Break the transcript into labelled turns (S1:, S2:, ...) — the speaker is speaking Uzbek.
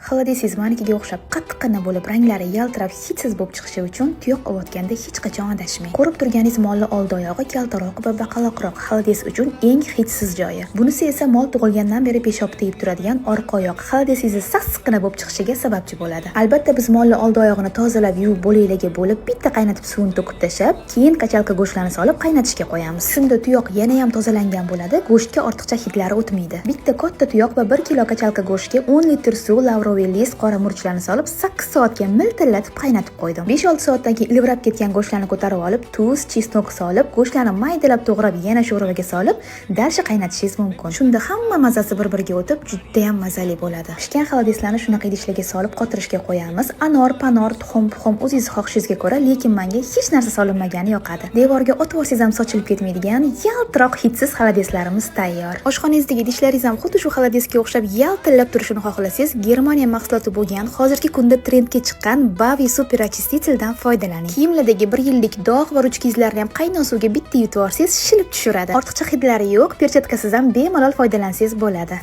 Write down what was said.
S1: Xolodesingiz manikiga o'xshab qattiqqina bo'lib, ranglari yaltirab, hidsiz bo'lib chiqishi uchun tuyoq ovotganda hech qachon adashmang. Ko'rib turganingiz molni oldi oyog'i kaltaroq va baqaloqroq, xolodes uchun eng hidsiz joyi. Bunisi esa mol tug'ilgandan beri peshob tegib turadigan orqa oyoq xolodesingizni sassiqqina bo'lib chiqishiga sababchi bo'ladi. Albatta, biz molni oldi oyog'ini tozalab, yuvib, bo'laklarga bo'lib, bitta qaynatib, suvini to'kib tashlab, keyin качалка go'shtlarni solib qaynatishga qo'yamiz. Shunda tuyoq yana ham tozalangan bo'ladi, go'shtga ortiqcha hidlari o'tmaydi. Bitta katta tuyoq va 1 kilo качалка go'shtga 10 litr suv, лавровый лист, qora murchlarni solib, 8 soatga miltillatib qaynatib qo'ydim. 5-6 soatdan keyin ilvirab ketgan go'shtlarni ko'tarib olib, tuz, чеснок solib, go'shtlarni maydalab to'g'rab, yana sho'rvaga solib, дальше qaynatishingiz mumkin. Shunda hamma mazasi bir-biriga o'tib, juda ham mazali bo'ladi. Pishgan xolodeslarni shunaqa idishlarga solib qotirishga qo'yamiz. Anor, panor, tuxum, puxum, o'zingiz xohishingizga ko'ra, lekin menga hech narsa solinmagani yoqadi. Devorga otib olsangiz ham sochilib ketmaydigan yaltiroq hidsiz xolodeslarimiz tayyor. Oshxonangizdagi idishlaringiz ham xuddi shu xolodesga o'xshab yaltillab turishini xohlasangiz, Germaniya mahsuloti bo'lgan, hozirgi kunda trendga chiqqan Bavi Super Очиститель dan foydalaning. Kiyimlardagi bir yillik dog' va ruchka izlarini ham qaynoq suvga bitta yutib yuborsangiz, shilib tushiradi. Ortiqcha hidlari yo'q, perchatkasiz ham bemalol foydalansangiz bo'ladi.